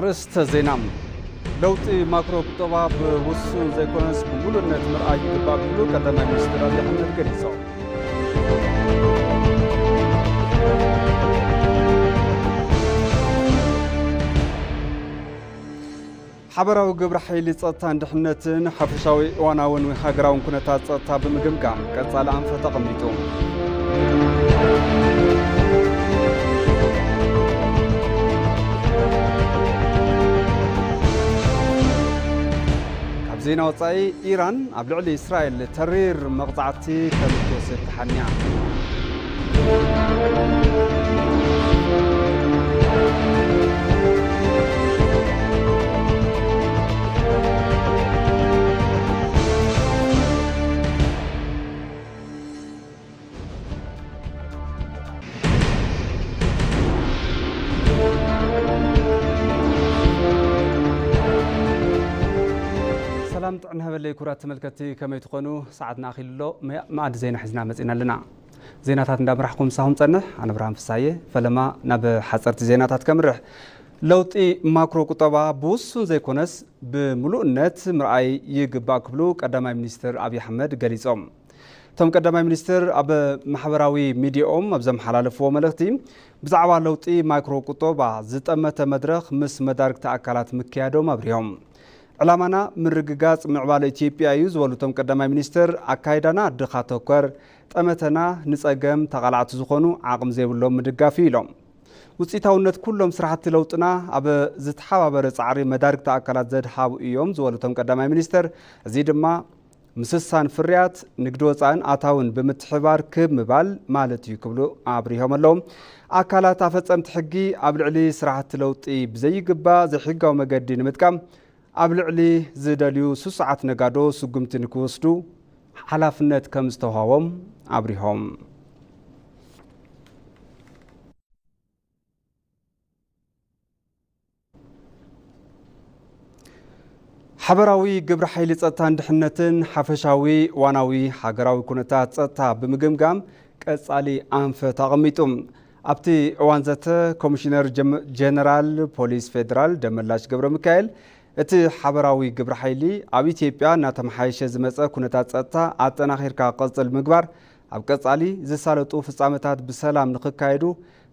ርእስተ ዜና። ለውጢ ማክሮ ቁጠባ ብውሱን ዘይኮነስ ብምሉእነት ምርኣይ ይግባእ ክብሉ ቀዳማይ ሚኒስትር ኣብይ ኣሕመድ ገሊጾም። ሓበራዊ ግብረ ሓይሊ ጸጥታን ድሕነትን ሓፈሻዊ እዋናውን ሃገራውን ኩነታት ጸጥታ ብምግምጋም ቀጻሊ ኣንፈት ኣቐሚጡ። ካብ ዜና ወጻኢ፣ ኢራን ኣብ ልዕሊ እስራኤል ተሪር መቕጻዕቲ ከም እትወስድ ተሓንያ። ሰላም ጥዕና ሃበለይ ክቡራት ተመልከትቲ፣ ከመይ ትኾኑ? ሰዓትና ኣኺሉ ኣሎ። መ-፣ መኣዲ ዜና ሒዝና መጺና ኣለና። ዜናታት እንዳመራሕኩም ምሳኹም ጸንሕ፣ ኣነ ብርሃን ፍሳየ። ፈለማ ናብ ሓጸርቲ ዜናታት ከምርሕ። ለውጢ ማክሮ ቁጠባ ብውሱን ዘይኮነስ ብምሉእነት ምርኣይ ይግባእ ክብሉ ቀዳማይ ሚኒስትር ኣብይ ኣሕመድ ገሊጾም። እቶም ቀዳማይ ሚኒስትር ኣብ ማሕበራዊ ሚዲያኦም ኣብ ዘመሓላለፍዎ መልእኽቲ፣ ብዛዕባ ለውጢ ማክሮ ቁጠባ ዝጠመተ መድረኽ ምስ መዳርግቲ ኣካላት ምክያዶም ኣብሪሆም። ዕላማና ምርግጋጽ ምዕባለ ኢትዮጵያ እዩ ዝበሉ እቶም ቀዳማይ ሚኒስትር፣ ኣካይዳና ድኻ ተኮር፣ ጠመተና ንጸገም ተቓላዕቲ ዝኾኑ ዓቕሚ ዘይብሎም ምድጋፍ እዩ ኢሎም። ውጽኢታውነት ኩሎም ስራሕቲ ለውጥና ኣብ ዝተሓባበረ ጻዕሪ መዳርግቲ ኣካላት ዘድሃቡ እዮም ዝበሉ እቶም ቀዳማይ ሚኒስትር፣ እዚ ድማ ምስሳን ፍርያት፣ ንግዲ ወጻእን ኣታውን ብምትሕባር ክብ ምባል ማለት እዩ ክብሉ ኣብሪሆም ኣለዉ። ኣካላት ኣፈጸምቲ ሕጊ ኣብ ልዕሊ ስራሕቲ ለውጢ ብዘይግባእ ዘይሕጋዊ መገዲ ንምጥቃም ኣብ ልዕሊ ዝደልዩ ስሱዓት ነጋዶ ስጉምቲ ንክወስዱ ሓላፍነት ከም ዝተውሃቦም ኣብሪሆም። ሓበራዊ ግብረ ሓይሊ ጸጥታን ድሕነትን ሓፈሻዊ ዋናዊ ሃገራዊ ኩነታት ጸጥታ ብምግምጋም ቀጻሊ ኣንፈት ኣቐሚጡ። ኣብቲ እዋን ዘተ ኮሚሽነር ጀም-፣ ጀነራል ፖሊስ ፌደራል ደመላሽ ገብረ ሚካኤል፣ እቲ ሓበራዊ ግብረ ሓይሊ ኣብ ኢትዮጵያ እናተመሓየሸ ዝመጸ ኩነታት ጸጥታ ኣጠናኺርካ ክቕጽል ምግባር፣ ኣብ ቀጻሊ ዝሳለጡ ፍጻመታት ብሰላም ንኽካየዱ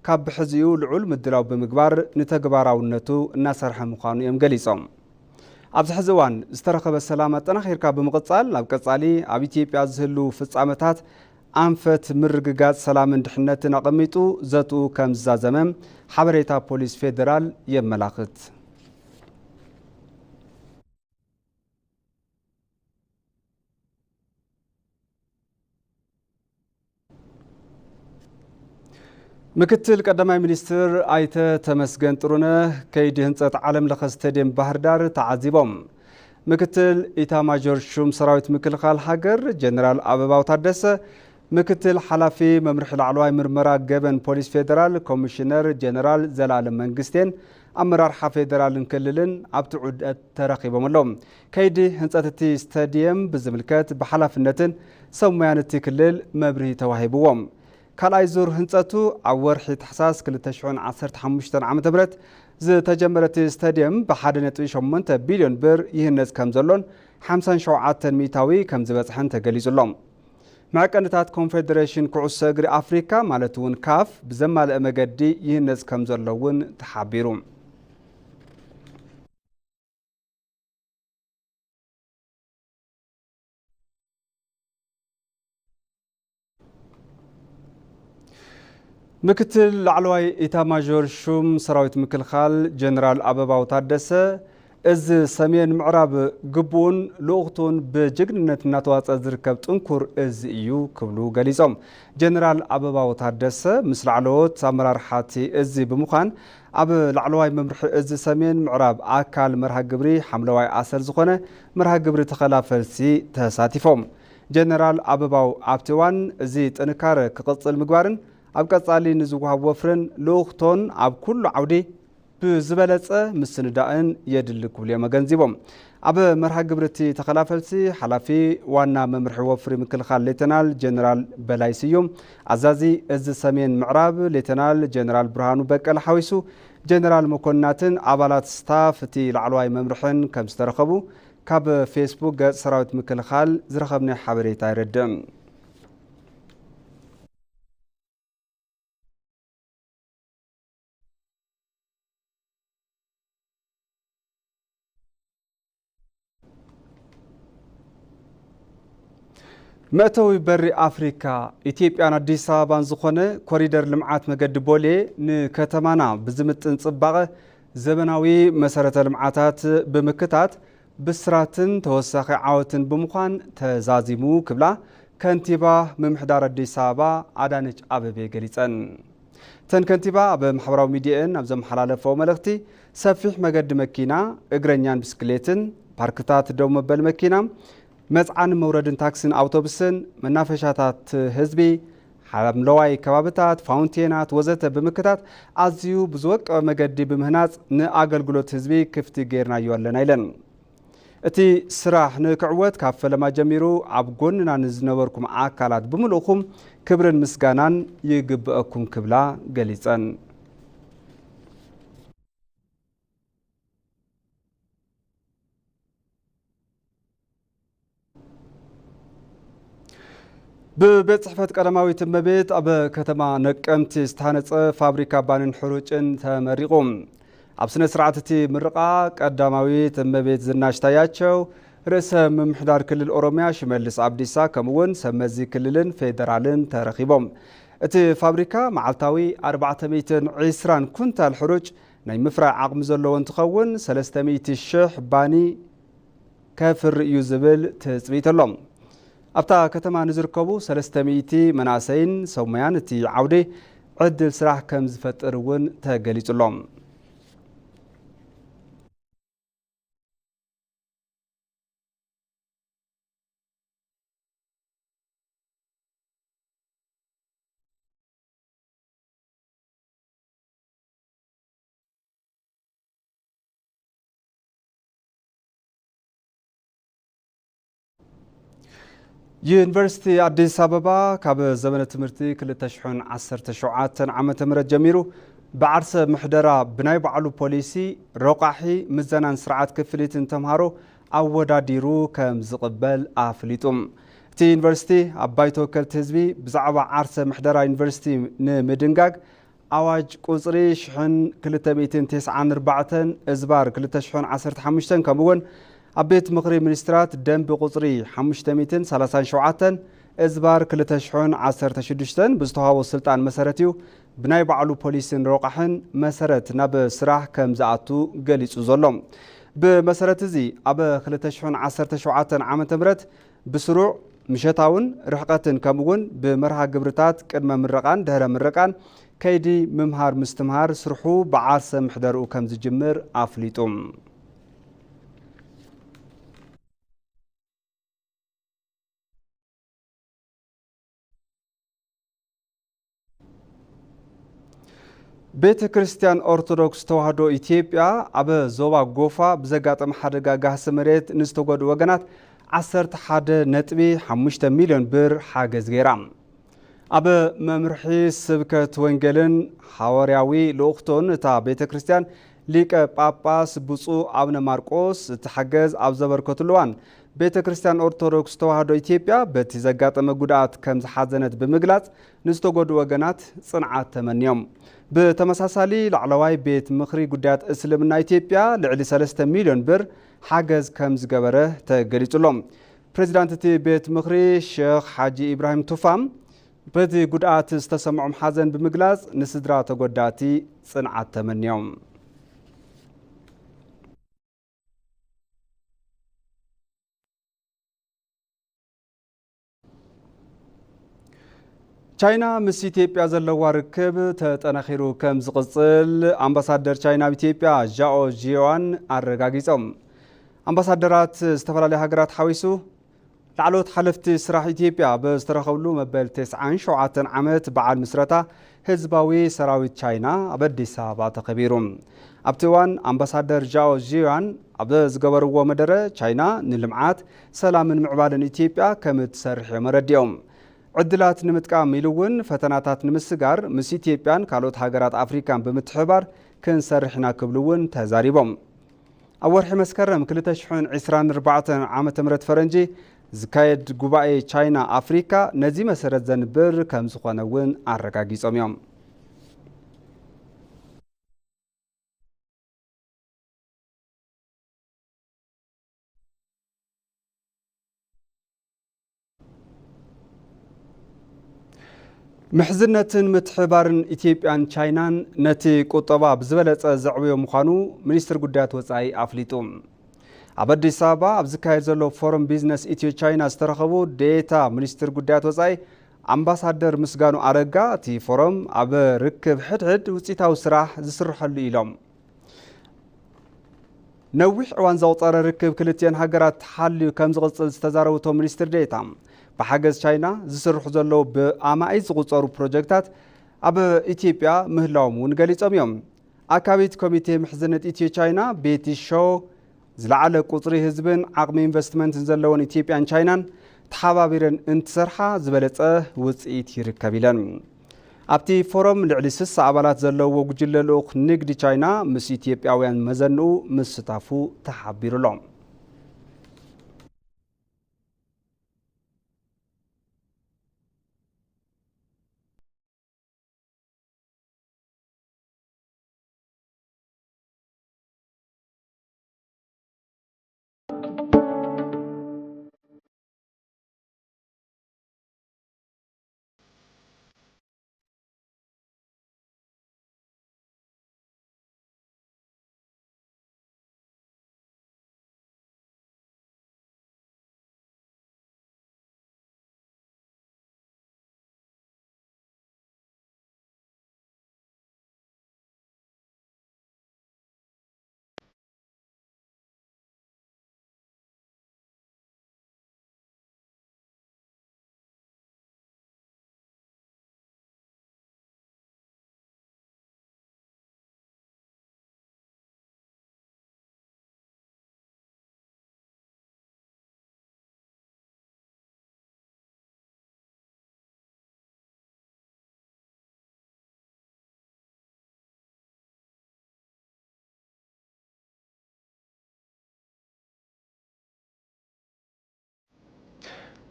ካብ ብሕዚኡ ልዑል ምድላው ብምግባር ንተግባራውነቱ እናሰርሐ ምዃኑ እዮም ገሊጾም። ኣብዚ ሕዚ እዋን ዝተረኸበ ሰላም ኣጠናኺርካ ብምቕጻል፣ ኣብ ቀጻሊ ኣብ ኢትዮጵያ ዝህልዉ ፍጻመታት ኣንፈት ምርግጋጽ ሰላምን ድሕነትን ኣቐሚጡ ዘትኡ ከም ዝዛዘመ ሓበሬታ ፖሊስ ፌደራል የመላኽት። ምክትል ቀዳማይ ሚኒስትር ኣይተ ተመስገን ጥሩነህ ከይዲ ህንፀት ዓለም ለኸ ስቴዲየም ባህር ዳር ተዓዚቦም። ምክትል ኢታማዦር ሹም ሰራዊት ምክልኻል ሃገር ጀነራል ኣበባው ታደሰ፣ ምክትል ሓላፊ መምርሒ ላዕለዋይ ምርመራ ገበን ፖሊስ ፌደራል ኮሚሽነር ጀነራል ዘላለም መንግስቴን ኣመራርሓ ፌደራልን ክልልን ኣብቲ ዑደት ተረኺቦም ኣለዉ። ከይዲ ህንፀት እቲ ስታዲየም ብዝምልከት ብሓላፍነትን ሰብ ሞያን እቲ ክልል መብርሂ ተዋሂብዎም። ካልኣይ ዙር ህንፀቱ ኣብ ወርሒ ታሕሳስ ክልተ ሽሕን ዓሰርተ ሓሙሽተን ዓመተ ምህረት ዝተጀመረ እቲ ስታዲየም ብሓደ ነጥቢ ሸሞንተ ቢልዮን ብር ይህነፅ ከም ዘሎን ሓምሳን ሸውዓተን ሚእታዊ ከም ዝበፅሐን ተገሊፁ ኣሎ። መዐቀንታት ኮንፌዴሬሽን ኩዕሶ እግሪ ኣፍሪካ ማለት እውን ካፍ ብዘማልአ መገዲ ይህነፅ ከም ዘሎ እውን ተሓቢሩ። ምክትል ላዕለዋይ ኢታማዦር ሹም ሰራዊት ምክልኻል ጀነራል ኣበባው ታደሰ፣ እዚ ሰሜን ምዕራብ ግቡኡን ልኡኽቱን ብጅግንነት እናተዋፀ ዝርከብ ጥንኩር እዚ እዩ ክብሉ ገሊፆም። ጀነራል ኣበባው ታደሰ ምስ ላዕለዎት ኣመራርሓቲ እዚ ብምዃን ኣብ ላዕለዋይ መምርሒ እዚ ሰሜን ምዕራብ ኣካል መርሃ ግብሪ ሓምለዋይ ኣሰር ዝኾነ መርሃ ግብሪ ተኸላ ፈልሲ ተሳቲፎም። ጀነራል ኣበባው ኣብቲ እዋን እዚ ጥንካረ ክቕፅል ምግባርን ኣብ ቀፃሊ ንዝወሃብ ወፍርን ልኡኽቶን ኣብ ኩሉ ዓውዲ ብዝበለፀ ምስንዳእን የድሊ ክብሉ እዮም ኣገንዚቦም። ኣብ መርሃ ግብሪ እቲ ተኸላ ፈልሲ ሓላፊ ዋና መምርሒ ወፍሪ ምክልኻል ሌተናል ጀነራል በላይ ስዩም፣ ኣዛዚ እዚ ሰሜን ምዕራብ ሌተናል ጀነራል ብርሃኑ በቀለ ሓዊሱ ጀነራል መኮንናትን ኣባላት ስታፍ እቲ ላዕለዋይ መምርሕን ከም ዝተረኸቡ ካብ ፌስቡክ ገጽ ሰራዊት ምክልኻል ዝረኸብናዮ ሓበሬታ የረድእ። መእተዊ በሪ ኣፍሪካ፣ ኢትዮጵያን ኣዲስ ኣበባን ዝኾነ ኮሪደር ልምዓት መገዲ ቦሌ ንከተማና ብዝምጥን ጽባቐ ዘበናዊ መሰረተ ልምዓታት ብምክታት ብስራትን ተወሳኺ ዓወትን ብምዃን ተዛዚሙ ክብላ ከንቲባ ምምሕዳር ኣዲስ ኣበባ ኣዳነች ኣበቤ ገሊጸን። እተን ከንቲባ ኣብ ማሕበራዊ ሚዲየአን ኣብ ዘመሓላለፈኦ መልእኽቲ፣ ሰፊሕ መገዲ መኪና፣ እግረኛን ብስክሌትን፣ ፓርክታት ደው መበሊ መኪና፣ መጽዓኒ መውረድን ታክሲን ኣውቶቡስን፣ መናፈሻታት ህዝቢ፣ ሓምለዋይ ከባብታት፣ ፋውንቴናት ወዘተ ብምክታት ኣዝዩ ብዝወቀበ መገዲ ብምህናጽ ንኣገልግሎት ህዝቢ ክፍቲ ጌርናዮ ኣለና ኢለን። እቲ ስራሕ ንክዕወት ካብ ፈለማ ጀሚሩ ኣብ ጎንና ንዝነበርኩም ኣካላት ብምልእኹም ክብርን ምስጋናን ይግብአኩም ክብላ ገሊጸን። ብቤት ጽሕፈት ቀዳማዊት እመቤት ኣብ ከተማ ነቀምቲ ዝተሃነጸ ፋብሪካ ባንን ሕሩጭን ተመሪቑ። ኣብ ስነ ስርዓት እቲ ምርቓ ቀዳማዊት እመቤት ዝናሽ ታያቸው፣ ርእሰ ምምሕዳር ክልል ኦሮሚያ ሽመልስ ኣብዲሳ ከምኡ እውን ሰብ መዚ ክልልን ፌደራልን ተረኺቦም። እቲ ፋብሪካ መዓልታዊ ኣርባዕተ ሚእትን ዕስራን ኩንታል ሕሩጭ ናይ ምፍራይ ዓቕሚ ዘለዎ እንትኸውን ሰለስተ ሚእቲ ሽሕ ባኒ ከፍሪ እዩ ዝብል ትጽቢት ኣሎ። ኣብታ ከተማ ንዝርከቡ ሰለስተ ሚእቲ መናእሰይን ሰብ ሞያን እቲ ዓውዲ ዕድል ስራሕ ከም ዝፈጥር እውን ተገሊጹ ኣሎ። ዩኒቨርሲቲ ኣዲስ ኣበባ ካብ ዘመነ ትምህርቲ ክልተ ሽሕን ዓሰርተ ሸውዓተን ዓመተ ምህረት ጀሚሩ ብዓርሰ ምሕደራ ብናይ ባዕሉ ፖሊሲ፣ ረቋሒ ምዘናን ስርዓት ክፍሊትን ተምሃሮ ኣወዳዲሩ ከም ዝቕበል ኣፍሊጡ። እቲ ዩኒቨርሲቲ ኣብ ባይቶ ወከልቲ ህዝቢ ብዛዕባ ዓርሰ ምሕደራ ዩኒቨርሲቲ ንምድንጋግ ኣዋጅ ቁጽሪ ሽሕን ክልተ ሚእትን ተስዓን ኣርባዕተን እዝባር ክልተ ሽሕን ዓሰርተ ሓሙሽተን ከምኡ እውን ኣብ ቤት ምኽሪ ሚኒስትራት ደንቢ ቁጽሪ ሓሙሽተ ሚእትን ሰላሳን ሸውዓተን እዝባር ክልተ ሽሕን ዓሰርተ ሽዱሽተን ብዝተዋህቦ ስልጣን መሰረት እዩ ብናይ ባዕሉ ፖሊስን ረቋሕን መሰረት ናብ ስራሕ ከም ዝኣቱ ገሊጹ ዘሎ። ብመሰረት እዚ ኣብ ክልተ ሽሕን ዓሰርተ ሸውዓተን ዓመተ ምህረት ብስሩዕ ምሸታውን ርሕቀትን ከምኡ እውን ብመርሃ ግብርታት ቅድመ ምረቓን ድሕረ ምረቓን ከይዲ ምምሃር ምስትምሃር ስርሑ ብዓርሰ ምሕደርኡ ከም ዝጅምር ኣፍሊጡ። ቤተ ክርስቲያን ኦርቶዶክስ ተዋህዶ ኢትዮጵያ ኣብ ዞባ ጎፋ ብዘጋጠመ ሓደጋ ጋህሲ መሬት ንዝተጎድኡ ወገናት ዓሰርተ ሓደ ነጥቢ ሓሙሽተ ሚልዮን ብር ሓገዝ ገይራ። ኣብ መምርሒ ስብከት ወንጌልን ሓዋርያዊ ልኡኽቶን እታ ቤተ ክርስቲያን ሊቀ ጳጳስ ብፁዕ ኣቡነ ማርቆስ እቲ ሓገዝ ኣብ ዘበርከትሉ እዋን ቤተ ክርስቲያን ኦርቶዶክስ ተዋህዶ ኢትዮጵያ በቲ ዘጋጠመ ጉድኣት ከም ዝሓዘነት ብምግላጽ ንዝተጎድኡ ወገናት ጽንዓት ተመንዮም። ብተመሳሳሊ ላዕለዋይ ቤት ምኽሪ ጉዳያት እስልምና ኢትዮጵያ ልዕሊ ሰለስተ ሚልዮን ብር ሓገዝ ከም ዝገበረ ተገሊጹ ኣሎ። ፕሬዚዳንት እቲ ቤት ምኽሪ ሸኽ ሓጂ ኢብራሂም ቱፋም በዚ ጉድኣት ዝተሰምዖም ሓዘን ብምግላጽ ንስድራ ተጎዳእቲ ጽንዓት ተመንዮም። ቻይና ምስ ኢትዮጵያ ዘለዋ ርክብ ተጠናኺሩ ከም ዝቕጽል ኣምባሳደር ቻይና ኣብ ኢትዮጵያ ዣኦ ዢዋን ኣረጋጊጾም። ኣምባሳደራት ዝተፈላለዩ ሃገራት ሓዊሱ ላዕለዎት ሓለፍቲ ስራሕ ኢትዮጵያ ኣብ ዝተረኸብሉ መበል ተስዓን ሸውዓተን ዓመት በዓል ምስረታ ህዝባዊ ሰራዊት ቻይና ኣብ ኣዲስ ኣበባ ተኸቢሩ። ኣብቲ እዋን ኣምባሳደር ዣኦ ዢዋን ኣብ ዝገበርዎ መደረ ቻይና ንልምዓት፣ ሰላምን ምዕባለን ኢትዮጵያ ከም እትሰርሕ እዮም ኣረዲኦም። ዕድላት ንምጥቃም ኢሉ እውን ፈተናታት ንምስጋር ምስ ኢትዮጵያን ካልኦት ሃገራት ኣፍሪካን ብምትሕብባር ክንሰርሕ ኢና ክብሉ እውን ተዛሪቦም። ኣብ ወርሒ መስከረም ክልተ ሽሕን ዕስራን ኣርባዕተን ዓመተ ምህረት ፈረንጂ ዝካየድ ጉባኤ ቻይና ኣፍሪካ ነዚ መሰረት ዘንብር ከም ዝኾነ እውን ኣረጋጊጾም እዮም። ምሕዝነትን ምትሕብባርን ኢትዮጵያን ቻይናን ነቲ ቁጠባ ብዝበለጸ ዘዕብዮ ምዃኑ ሚኒስትር ጉዳያት ወጻኢ ኣፍሊጡ። ኣብ ኣዲስ ኣበባ ኣብ ዝካየድ ዘሎ ፎረም ቢዝነስ ኢትዮ ቻይና ዝተረኸቡ ዴኤታ ሚኒስትር ጉዳያት ወጻኢ ኣምባሳደር ምስጋኑ ኣረጋ፣ እቲ ፎረም ኣብ ርክብ ሕድሕድ ውፅኢታዊ ስራሕ ዝስርሐሉ ኢሎም። ነዊሕ እዋን ዘቑጸረ ርክብ ክልቲኤን ሃገራት ተሓልዩ ከም ዝቕጽል ዝተዛረቡ እቶም ሚኒስትር ዴኤታ፣ ብሓገዝ ቻይና ዝስርሑ ዘለዉ ብኣማኢት ዝቑጸሩ ፕሮጀክታት ኣብ ኢትዮጵያ ምህላዎም እውን ገሊጾም እዮም። ኣካቢት ኮሚቴ ምሕዝነት ኢትዮ ቻይና ቤቲ ሾ፣ ዝለዓለ ቁጽሪ ህዝብን ዓቕሚ ኢንቨስትመንትን ዘለወን ኢትዮጵያን ቻይናን ተሓባቢረን እንትሰርሓ ዝበለጸ ውጽኢት ይርከብ ኢለን። ኣብቲ ፎረም ልዕሊ ስሳ ኣባላት ዘለዎ ጉጅለ ልኡኽ ንግዲ ቻይና ምስ ኢትዮጵያውያን መዘንኡ ምስታፉ ተሓቢሩ ኣሎ።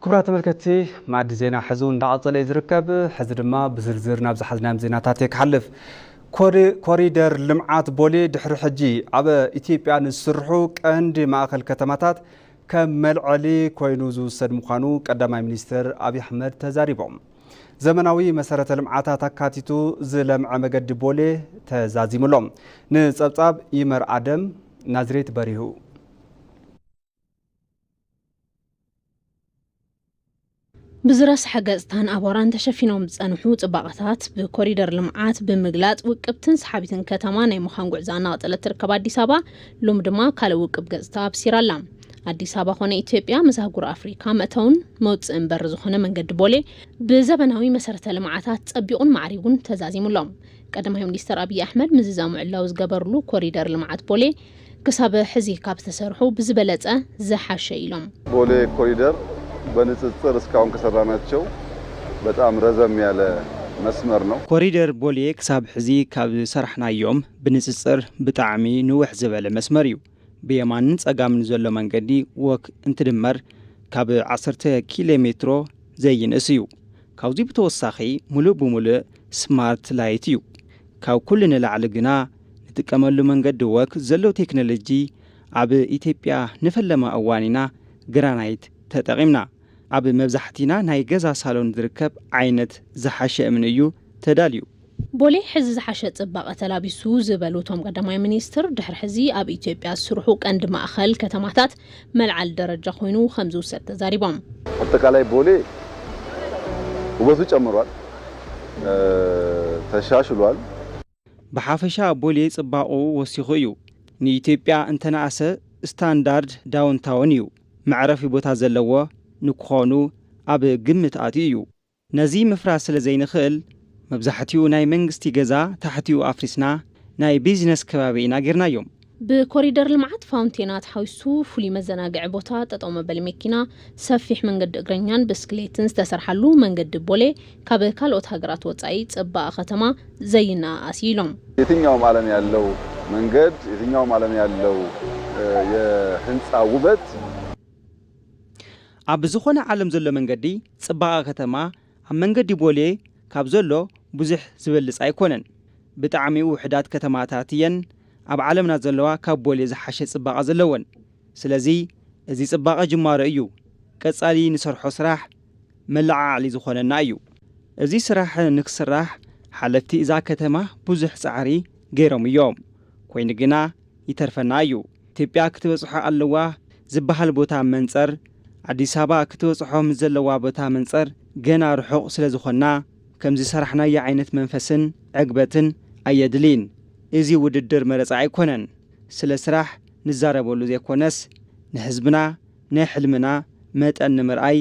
ክቡራት ተመልከትቲ፣ መኣዲ ዜና ሕዚ እውን እንዳቐጸለ እዩ ዝርከብ። ሕዚ ድማ ብዝርዝር ናብ ዝሓዝናዮም ዜናታት እየ ክሓልፍ። ኮሪ-፣ ኮሪደር ልምዓት ቦሌ ድሕሪ ሕጂ ኣብ ኢትዮጵያ ንዝስርሑ ቀንዲ ማእኸል ከተማታት ከም መልዐሊ ኮይኑ ዝውሰድ ምዃኑ ቀዳማይ ሚኒስትር ኣብይ ኣሕመድ ተዛሪቦም። ዘመናዊ መሰረተ ልምዓታት ኣካቲቱ ዝለምዐ መገዲ ቦሌ ተዛዚሙ ኣሎ። ንጸብጻብ ይመር ኣደም፣ ናዝሬት በሪሁ። ብዝረስሐ ገጽታን ኣቧራን ተሸፊኖም ዝጸንሑ ጽባቐታት ብኮሪደር ልምዓት ብምግላጽ ውቅብትን ሰሓቢትን ከተማ ናይ ምዃን ጉዕዞ እናቐጸለት ትርከብ ኣዲስ ኣበባ፣ ሎሚ ድማ ካልእ ውቅብ ገጽታ ኣብሲራ ኣላ። ኣዲስ ኣበባ ኮነ ኢትዮጵያ ምስ ኣህጉር ኣፍሪካ መእተውን መውጽእን በር ዝኾነ መንገዲ ቦሌ ብዘበናዊ መሰረተ ልምዓታት ጸቢቑን ማዕሪጉን ተዛዚሙ ኣሎ። ቀዳማይ ሚኒስትር ኣብይ ኣሕመድ ምዝዛሙ ዕላዊ ዝገበርሉ ኮሪደር ልምዓት ቦሌ ክሳብ ሕዚ ካብ ዝተሰርሑ ብዝበለጸ ዝሓሸ ኢሎም። ቦሌ ኮሪደር በንጽጽር እስካሁን ከሰራናቸው በጣም ረዘም ያለ መስመር ነው። ኮሪደር ቦሌ ክሳብ ሕዚ ካብ ዝሰራሕናዮም ብንጽጽር ብጣዕሚ ንውሕ ዝበለ መስመር እዩ። ብየማንን ጸጋምን ዘሎ መንገዲ ወክ እንትድመር ካብ ዓሰርተ ኪሎ ሜትሮ ዘይንእስ እዩ። ካብዚ ብተወሳኺ ሙሉእ ብሙሉእ ስማርት ላይት እዩ። ካብ ኩሉ ንላዕሊ ግና ንጥቀመሉ መንገዲ ወክ ዘሎ ቴክኖሎጂ ኣብ ኢትዮጵያ ንፈለማ እዋን ኢና ግራናይት ተጠቒምና። ኣብ መብዛሕቲና ናይ ገዛ ሳሎን ዝርከብ ዓይነት ዝሓሸ እምኒ እዩ ተዳልዩ። ቦሌ ሕዚ ዝሓሸ ጽባቐ ተላቢሱ ዝበሉ እቶም ቀዳማይ ሚኒስትር፣ ድሕሪ ሕዚ ኣብ ኢትዮጵያ ዝስርሑ ቀንዲ ማእኸል ከተማታት መልዓሊ ደረጃ ኮይኑ ከም ዝውሰድ ተዛሪቦም። ኣጠቃላይ ቦሌ ውበቱ ጨምሯል፣ እ፣ ተሻሽሏል። ብሓፈሻ ቦሌ ጽባቐኡ ወሲኹ እዩ። ንኢትዮጵያ እንተነኣሰ ስታንዳርድ ዳውንታውን እዩ። መዕረፊ ቦታ ዘለዎ ንክኾኑ ኣብ ግምት ኣትዩ እዩ። ነዚ ምፍራስ ስለ ዘይንኽእል፣ መብዛሕትኡ ናይ መንግስቲ ገዛ ታሕቲኡ ኣፍሪስና ናይ ቢዝነስ ከባቢ ኢና ጌርናዮም። ብኮሪደር ልምዓት ፋውንቴና ተሓዊሱ ፍሉይ መዘናግዒ ቦታ፣ ጠጠው መበሊ መኪና፣ ሰፊሕ መንገዲ እግረኛን ብስክሌትን ዝተሰርሓሉ መንገዲ ቦሌ ካብ ካልኦት ሃገራት ወጻኢ ጽባቐ ከተማ ዘይነኣኣስ እዩ ኢሎም። የትኛውም ዓለም ያለው መንገድ፣ የትኛውም ዓለም ያለው የህንፃ ውበት ኣብ ዝኾነ ዓለም ዘሎ መንገዲ ጽባቐ ከተማ ኣብ መንገዲ ቦሌ ካብ ዘሎ ብዙሕ ዝበልጽ ኣይኮነን። ብጣዕሚ ውሑዳት ከተማታት እየን ኣብ ዓለምና ዘለዋ ካብ ቦሌ ዝሓሸ ጽባቐ ዘለወን። ስለዚ እዚ ጽባቐ ጅማሮ እዩ። ቀጻሊ ንሰርሖ ስራሕ መለዓዓሊ ዝኾነና እዩ። እዚ ስራሕ ንክስራሕ ሓለፍቲ እዛ ከተማ ብዙሕ ጻዕሪ ገይሮም እዮም። ኮይኑ ግና ይተርፈና እዩ። ኢትዮጵያ ክትበጽሖ ኣለዋ ዝበሃል ቦታ መንጸር፣ ኣዲስ ኣበባ ክትበጽሖ ምስ ዘለዋ ቦታ መንጸር ገና ርሑቕ ስለ ዝኾንና፣ ከምዚ ሰራሕናዮ ዓይነት መንፈስን ዕግበትን ኣየድልይን። እዚ ውድድር መረጻ ኣይኮነን። ስለ ስራሕ ንዛረበሉ ዘይኮነስ፣ ንህዝብና ናይ ሕልምና መጠን ንምርኣይ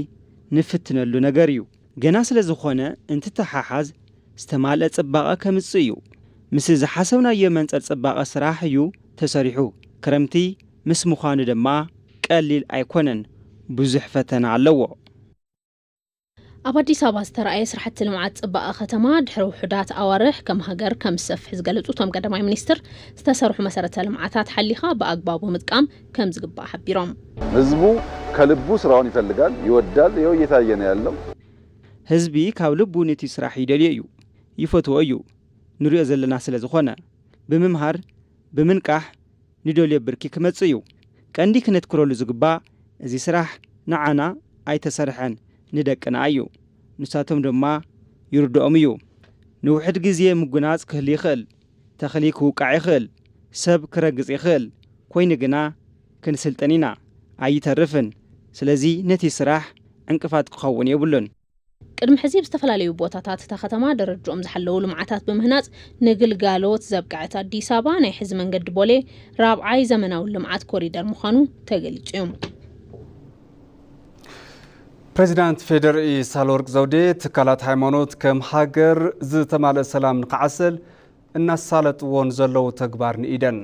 ንፍትነሉ ነገር እዩ። ገና ስለ ዝኾነ እንትተሓሓዝ ዝተማልአ ጽባቐ ከምጽእ እዩ። ምስ ዝሓሰብናዮ መንጸር ጽባቐ ስራሕ እዩ ተሰሪሑ። ክረምቲ ምስ ምዃኑ ድማ ቀሊል ኣይኮነን፣ ብዙሕ ፈተና ኣለዎ። ኣብ ኣዲስ ኣበባ ዝተረኣየ ስራሕቲ ልምዓት ጽባቐ ከተማ ድሕሪ ውሑዳት ኣዋርሕ ከም ሃገር ከም ዝሰፍሕ ዝገለጹ እቶም ቀዳማይ ሚኒስትር፣ ዝተሰርሑ መሰረተ ልምዓታት ሓሊኻ ብኣግባቡ ምጥቃም ከም ዝግባእ ሓቢሮም። ህዝቡ ከልቡ ስራውን ይፈልጋል፣ ይወዳል። ይኸው እየታየ ነው ያለው። ህዝቢ ካብ ልቡ ነቲ ስራሕ ይደልዮ እዩ፣ ይፈትዎ እዩ። ንሪኦ ዘለና ስለ ዝኾነ ብምምሃር ብምንቃሕ ንደልዮ ብርኪ ክመጽእ እዩ። ቀንዲ ክነትክረሉ ዝግባእ እዚ ስራሕ ንዓና ኣይተሰርሐን ንደቅና እዩ። ንሳቶም ድማ ይርድኦም እዩ። ንውሕድ ግዜ ምጉናጽ ክህሉ ይኽእል። ተኽሊ ክውቃዕ ይኽእል። ሰብ ክረግጽ ይኽእል። ኮይኑ ግና ክንስልጥን ኢና። ኣይተርፍን። ስለዚ ነቲ ስራሕ ዕንቅፋት ክኸውን የብሉን። ቅድሚ ሕዚ ብዝተፈላለዩ ቦታታት እታ ከተማ ደረጅኦም ዝሓለዉ ልምዓታት ብምህናፅ ንግልጋሎት ዘብቅዐት ኣዲስ ኣበባ ናይ ሕዚ መንገዲ ቦሌ ራብዓይ ዘመናዊ ልምዓት ኮሪደር ምዃኑ ተገሊፁ እዩ። ፕሬዚዳንት ፌዴሪኢ ሳህለወርቅ ዘውዴ ትካላት ሃይማኖት ከም ሃገር ዝተማልአ ሰላም ንክዓሰል እናሳለጥዎ ንዘለዉ ተግባር ንኢደን።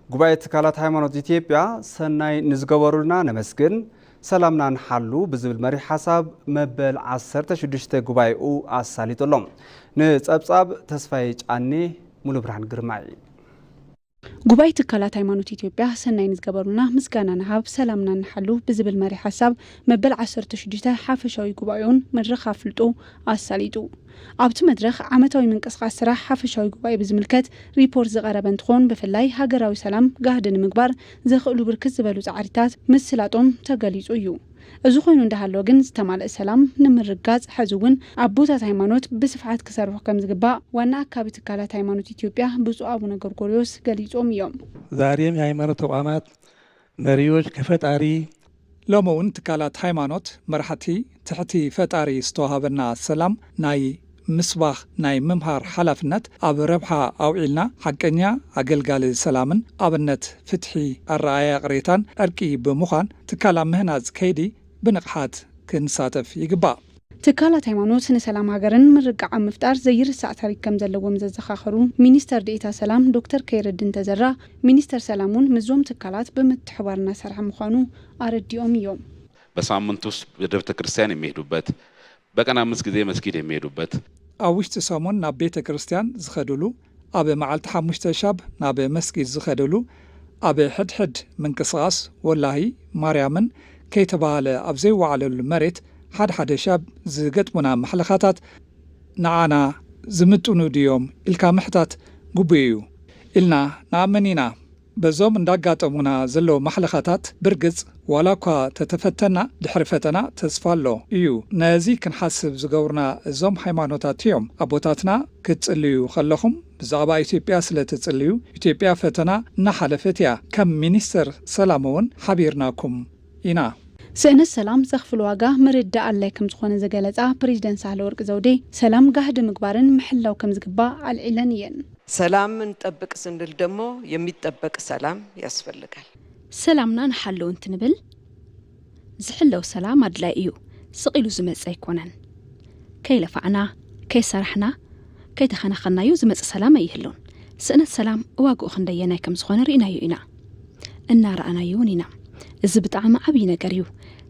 ጉባኤ ትካላት ሃይማኖት ኢትዮጵያ ሰናይ ንዝገበሩልና ነመስግን፣ ሰላምና ንሓሉ ብዝብል መሪሕ ሓሳብ መበል ዓሰርተ ሽዱሽተ ጉባኤኡ ኣሳሊጡ ኣሎ። ንጸብጻብ ተስፋዬ ጫኔ፣ ሙሉ ብርሃን ግርማይ። ጉባኤ ትካላት ሃይማኖት ኢትዮጵያ ሰናይ ንዝገበሩልና ምስጋና ንሃብ፣ ሰላምና ንሓሉ ብዝብል መሪሕ ሓሳብ መበል ዓሰርተ ሽዱሽተ ሓፈሻዊ ጉባኤኡን መድረኽ ኣፍልጦ ኣሳሊጡ። ኣብቲ መድረኽ ዓመታዊ ምንቅስቓስ ስራሕ ሓፈሻዊ ጉባኤ ብዝምልከት ሪፖርት ዝቐረበ እንትኾን፣ ብፍላይ ሃገራዊ ሰላም ጋህዲ ንምግባር ዘኽእሉ ብርክት ዝበሉ ጻዕሪታት ምስላጦም ተገሊጹ እዩ። እዚ ኮይኑ እንዳሃለወ ግን ዝተማልአ ሰላም ንምርጋጽ ሕዚ እውን ኣቦታት ሃይማኖት ብስፍሓት ክሰርሑ ከም ዝግባእ ዋና ኣካቢ ትካላት ሃይማኖት ኢትዮጵያ ብፁዕ ኣቡነ ጎርጎርዮስ ገሊጾም እዮም። ዛሬም የሃይማኖት ተቋማት መሪዎች ከፈጣሪ ሎሚ እውን ትካላት ሃይማኖት መራሕቲ ትሕቲ ፈጣሪ ዝተዋሃበና ሰላም ናይ ምስባኽ ናይ ምምሃር ሓላፍነት ኣብ ረብሓ ኣውዒልና ሓቀኛ ኣገልጋሊ ሰላምን ኣብነት ፍትሒ ኣረኣእያ ቅሬታን ዕርቂ ብምዃን ትካል ኣብ ምህናፅ ከይዲ ብንቕሓት ክንሳተፍ ይግባእ። ትካላት ሃይማኖት ንሰላም ሃገርን ምርግጋዕ ኣብ ምፍጣር ዘይርሳዕ ታሪክ ከም ዘለዎም ዘዘኻኸሩ ሚኒስተር ዴኤታ ሰላም ዶክተር ከይረድን ተዘራ፣ ሚኒስተር ሰላም እውን ምስዞም ትካላት ብምትሕባር እናሰርሐ ምዃኑ ኣረዲኦም እዮም። በሳምንት ውስጥ ወደ ቤተ ክርስቲያን የሚሄዱበት፣ በቀን አምስት ጊዜ መስጊድ የሚሄዱበት፣ ኣብ ውሽጢ ሰሙን ናብ ቤተ ክርስቲያን ዝኸድሉ፣ ኣብ መዓልቲ ሓሙሽተ ሻብ ናብ መስጊድ ዝኸድሉ፣ ኣብ ሕድሕድ ምንቅስቓስ ወላሂ ማርያምን ከይተባህለ ኣብ ዘይወዓለሉ መሬት ሓድሓደ ሻብ ዝገጥሙና ማሕለኻታት ንዓና ዝምጥኑ ድዮም ኢልካ ምሕታት ግቡእ እዩ ኢልና ንኣምን ኢና። በዞም እንዳጋጠሙና ዘለዉ ማሕለኻታት ብርግጽ ዋላ እኳ ተተፈተና ድሕሪ ፈተና ተስፋ ኣሎ እዩ። ነዚ ክንሓስብ ዝገብሩና እዞም ሃይማኖታት እዮም። ኣቦታትና ክትጽልዩ ከለኹም ብዛዕባ ኢትዮጵያ ስለ ትጽልዩ ኢትዮጵያ ፈተና እናሓለፈት እያ። ከም ሚኒስተር ሰላም እውን ሓቢርናኩም ኢና። ስእነት ሰላም ዘኽፍል ዋጋ ምርዳእ ኣድላይ ከም ዝኾነ ዝገለጻ ፕሬዚደንት ሳህለወርቅ ዘውዴ፣ ሰላም ጋህዲ ምግባርን ምሕላው ከም ዝግባእ ኣልዒለን እየን። ሰላም እንጠብቅ ስንል ደግሞ የሚጠበቅ ሰላም ያስፈልጋል። ሰላምና ንሓለው እንትንብል ዝሕለው ሰላም ኣድላይ እዩ። ስቕ ኢሉ ዝመጽእ ኣይኮነን። ከይለፋዕና፣ ከይሰራሕና፣ ከይተኸናኸናዮ ዝመጽእ ሰላም ኣይህሉን። ስእነት ሰላም ዋግኡ ክንደየናይ ከም ዝኾነ ርኢናዮ ኢና፣ እናረኣናዮ እውን ኢና። እዚ ብጣዕሚ ዓብዪ ነገር እዩ።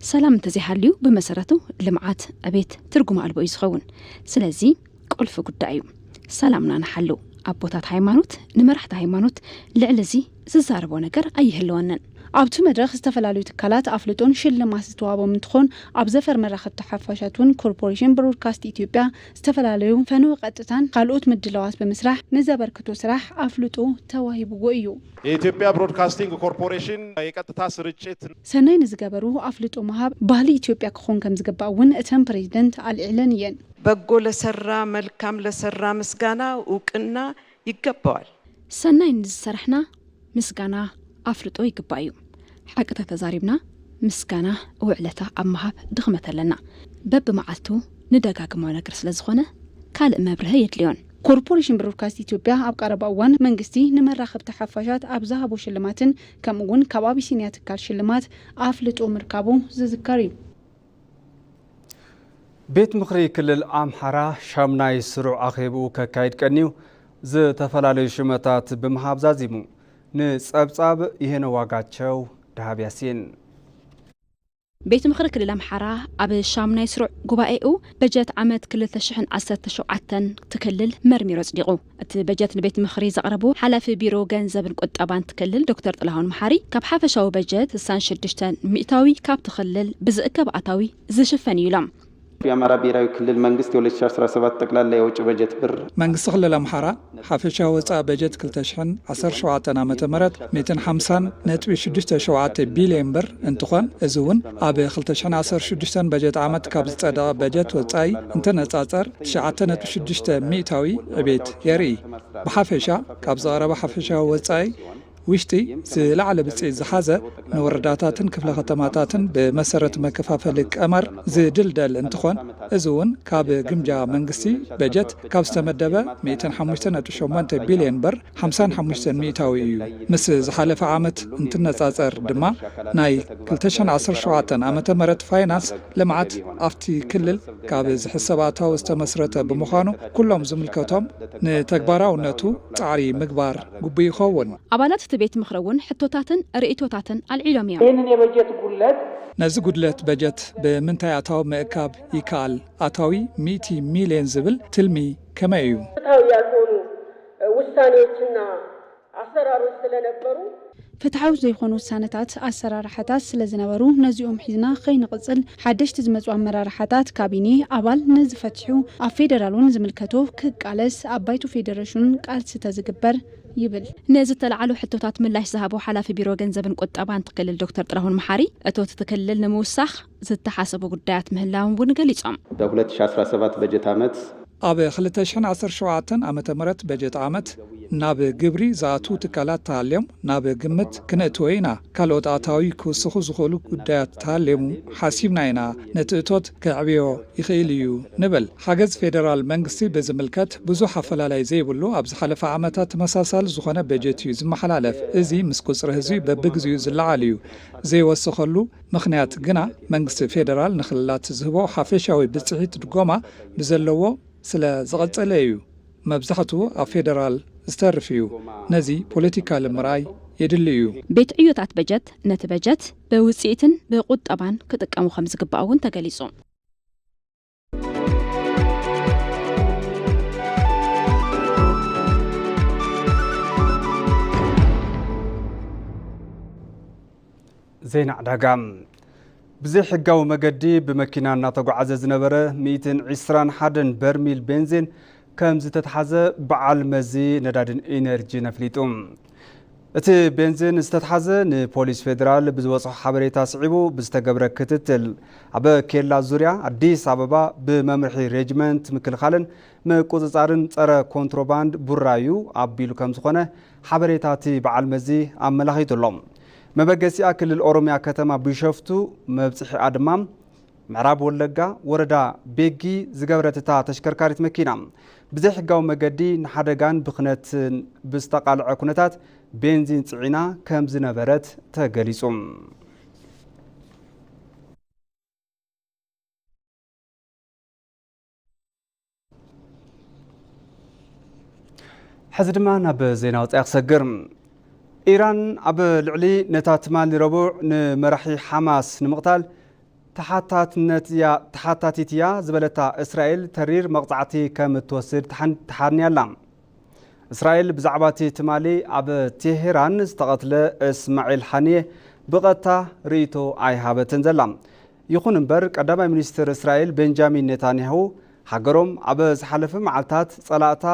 ሰላም እንተዘይሃልዩ ብመሰረቱ ልምዓት፣ ዕቤት ትርጉም ኣልቦ እዩ ዝኸውን። ስለዚ ቁልፊ ጉዳይ እዩ። ሰላምና ንሓሉ። ኣቦታት ሃይማኖት ንመራሕቲ ሃይማኖት ልዕሊ እዚ ዝዛረቦ ነገር ኣይህልወንን። ኣብቲ መድረኽ ዝተፈላለዩ ትካላት ኣፍልጦን ሽልማት ዝተዋህቦም እንትኾን፣ ኣብ ዘፈር መራኸብቲ ሓፋሻት እውን ኮርፖሬሽን ብሮድካስት ኢትዮጵያ ዝተፈላለዩ ፈነወ ቀጥታን ካልኦት ምድላዋት ብምስራሕ ንዘበርክቶ ስራሕ ኣፍልጦ ተዋሂብዎ እዩ። የኢትዮጵያ ብሮድካስቲንግ ኮርፖሬሽን የቀጥታ ስርጭት ሰናይ ንዝገበሩ ኣፍልጦ ምሃብ ባህሊ ኢትዮጵያ ክኾን ከም ዝግባእ እውን እተን ፕሬዚደንት ኣልዒለን እየን። በጎ ለሰራ መልካም ለሰራ ምስጋና እውቅና ይገባዋል። ሰናይ ንዝሰራሕና ምስጋና ኣፍልጦ ይግባእ እዩ። ሓቂ ተተዛሪብና ምስጋና ውዕለታ ኣብ ምሃብ ድኽመት ኣለና። በብመዓልቱ ንደጋግሞ ነገር ስለ ዝኾነ ካልእ መብርሀ የድልዮን። ኮርፖሬሽን ብሮድካስት ኢትዮጵያ ኣብ ቀረባ እዋን መንግስቲ ንመራኸብቲ ሓፋሻት ኣብ ዝሃቦ ሽልማትን ከምኡ እውን ካብ ኣቢሲንያ ትካል ሽልማት ኣፍልጦ ምርካቡ ዝዝከር እዩ። ቤት ምኽሪ ክልል ኣምሓራ ሻምናይ ስሩዕ ኣኼብኡ ከካይድ ቀንዩ ዝተፈላለዩ ሽመታት ብምሃብ ዛዚሙ። ንጸብጻብ ይሄነ ዋጋቸው ደሃብ ያሲን። ቤት ምኽሪ ክልል ኣምሓራ ኣብ ሻምናይ ስሩዕ ጉባኤኡ በጀት ዓመት ክልተ ሽሕን ዓሰርተ ሸውዓተን ትክልል መርሚሩ ኣጽዲቑ። እቲ በጀት ንቤት ምኽሪ ዘቕረቡ ሓላፊ ቢሮ ገንዘብን ቁጠባን ትክልል ዶክተር ጥላሁን መሓሪ፣ ካብ ሓፈሻዊ በጀት ስሳን ሽዱሽተን ሚእታዊ ካብቲ ክልል ብዝእከብ ኣታዊ ዝሽፈን እዩ ኢሎም። የአማራ ብሔራዊ ክልል መንግስት የ ሁለት ሺ አስራ ሰባት ጠቅላላ የወጪ በጀት ብር መንግስቲ ክልል ኣምሓራ ሓፈሻዊ ወፃኢ በጀት ክልተ ሽሕን ዓሰርተ ሸውዓተን ዓመተ ምህረት ሚእትን ሓምሳን ነጥቢ ሽዱሽተ ሸውዓተ ቢልዮን ብር እንትኾን፣ እዚ እውን ኣብ ክልተ ሽሕን ዓሰርተ ሽዱሽተን በጀት ዓመት ካብ ዝፀደቐ በጀት ወፃኢ እንትነፃፀር ትሽዓተ ነጥቢ ሽዱሽተ ሚእታዊ ዕቤት የርኢ። ብሓፈሻ ካብ ዝቐረበ ሓፈሻዊ ወፃኢ ውሽጢ ዝለዓለ ብፅዒት ዝሓዘ ንወረዳታትን ክፍለ ከተማታትን ብመሰረት መከፋፈሊ ቀመር ዝድልደል እንትኾን፣ እዚ እውን ካብ ግምጃ መንግስቲ በጀት ካብ ዝተመደበ ሚእትን ሓሙሽተን ነጥቢ ሸሞንተ ቢልዮን ብር ሓምሳን ሓሙሽተን ሚእታዊ እዩ። ምስ ዝሓለፈ ዓመት እንትነፃፀር ድማ ናይ ክልተ ሽሕን ዓሰርተ ሸውዓተን ዓመተ ምህረት ፋይናንስ ልምዓት ኣብቲ ክልል ካብ ዝሕሰብ ኣታዊ ዝተመስረተ ብምዃኑ ኩሎም ዝምልከቶም ንተግባራውነቱ ፃዕሪ ምግባር ግቡእ ይኸውን። ኣባላት እቲ ቤት ምኽሪ እውን ሕቶታትን ርእይቶታትን ኣልዒሎም እዮም። ይህንን የበጀት ጉድለት ነዚ ጉድለት በጀት ብምንታይ ኣታዊ ምእካብ ይከኣል? ኣታዊ ሚእቲ ሚልዮን ዝብል ትልሚ ከመይ እዩ? ፍትሐዊ ያልሆኑ ውሳኔዎችና አሰራሮች ስለነበሩ ፍትሐዊ ዘይኮኑ ውሳነታት፣ ኣሰራርሓታት ስለ ዝነበሩ ነዚኦም ሒዝና ከይንቕፅል ሓደሽቲ ዝመፁ ኣመራርሓታት ካቢኔ ኣባል ነዚ ፈትሑ ኣብ ፌደራል እውን ዝምልከቶ ክቃለስ ኣብ ባይቶ ፌደሬሽን ቃልሲ ተዝግበር ይብል። ንዝተለዓሉ ሕቶታት ምላሽ ዝሃቡ ሓላፊ ቢሮ ገንዘብን ቁጠባን እቲ ክልል ዶክተር ጥላሁን መሓሪ፣ እቶት እቲ ክልል ንምውሳኽ ዝተሓሰቡ ጉዳያት ምህላዎም እውን ገሊጾም። በሁለት ሺ አስራ ሰባት በጀት ዓመት ኣብ ክልተ ሽሕን ዓሰርተ ሸውዓተን ዓመተ ምህረት በጀት ዓመት ናብ ግብሪ ዝኣትዉ ትካላት ተሃልዮም ናብ ግምት ክነእትዎ ኢና። ካልኦት ኣታዊ ክውስኹ ዝኽእሉ ጉዳያት ተሃልዮም ሓሲብና ኢና። ነቲ እቶት ከዕብዮ ይኽእል እዩ ንብል። ሓገዝ ፌደራል መንግስቲ ብዝምልከት ብዙሕ ኣፈላላይ ዘይብሉ ኣብ ዝሓለፈ ዓመታት ተመሳሳሊ ዝኾነ በጀት እዩ ዝመሓላለፍ። እዚ ምስ ቁፅሪ ህዝቢ በብግዚኡ ዝለዓል እዩ። ዘይወሰኸሉ ምኽንያት ግና መንግስቲ ፌደራል ንክልላት ዝህቦ ሓፈሻዊ ብፅሒት ድጎማ ብዘለዎ ስለ ዝቐፀለ እዩ። መብዛሕትኡ ኣብ ፌደራል ዝተርፍ እዩ። ነዚ ፖለቲካሊ ምርኣይ የድሊ እዩ። ቤት ዕዮታት በጀት ነቲ በጀት ብውፅኢትን ብቁጠባን ክጥቀሙ ከም ዝግባእ እውን ተገሊፁ። ዜና ዕዳጋ። ብዘይሕጋዊ መገዲ ብመኪና እናተጓዓዘ ዝነበረ ሚእትን ዕስራን ሓደን በርሚል ቤንዚን ከም ዝተትሓዘ በዓል መዚ ነዳድን ኢነርጂን ኣፍሊጡ። እቲ ቤንዚን ዝተትሓዘ ንፖሊስ ፌደራል ብዝበፅሖ ሓበሬታ ስዒቡ ብዝተገብረ ክትትል ኣብ ኬላ ዙርያ ኣዲስ ኣበባ ብመምርሒ ሬጅመንት ምክልኻልን ምቁፅፃርን ፀረ ኮንትሮባንድ ቡራዩ ኣቢሉ ከም ዝኾነ ሓበሬታ እቲ በዓል መዚ ኣመላኺቱ ኣሎ። መበገሲኣ ክልል ኦሮሚያ ከተማ ቢሾፍቱ መብፅሒኣ ድማ ምዕራብ ወለጋ ወረዳ ቤጊ ዝገበረት እታ ተሽከርካሪት መኪና ብዘይሕጋዊ መገዲ ንሓደጋን ብኽነትን ብዝተቓልዐ ኩነታት ቤንዚን ፅዒና ከም ዝነበረት ተገሊፁ። ሕዚ ድማ ናብ ዜና ወጻኢ ክሰግር። ኢራን ኣብ ልዕሊ ነታ ትማሊ ረቡዕ ንመራሒ ሓማስ ንምቕታል ተሓታትነት እያ፣ ተሓታቲት እያ ዝበለታ እስራኤል ተሪር መቕጻዕቲ ከም እትወስድ ተሓን-፣ ተሓንያ ኣላ። እስራኤል ብዛዕባ እቲ ትማሊ ኣብ ቴሄራን ዝተቐትለ እስማዒል ሓንየ ብቐጥታ ርእይቶ ኣይሃበትን ዘላ። ይኹን እምበር፣ ቀዳማይ ሚኒስትር እስራኤል ቤንጃሚን ኔታንያሁ ሃገሮም ኣብ ዝሓለፈ መዓልታት ጸላእታ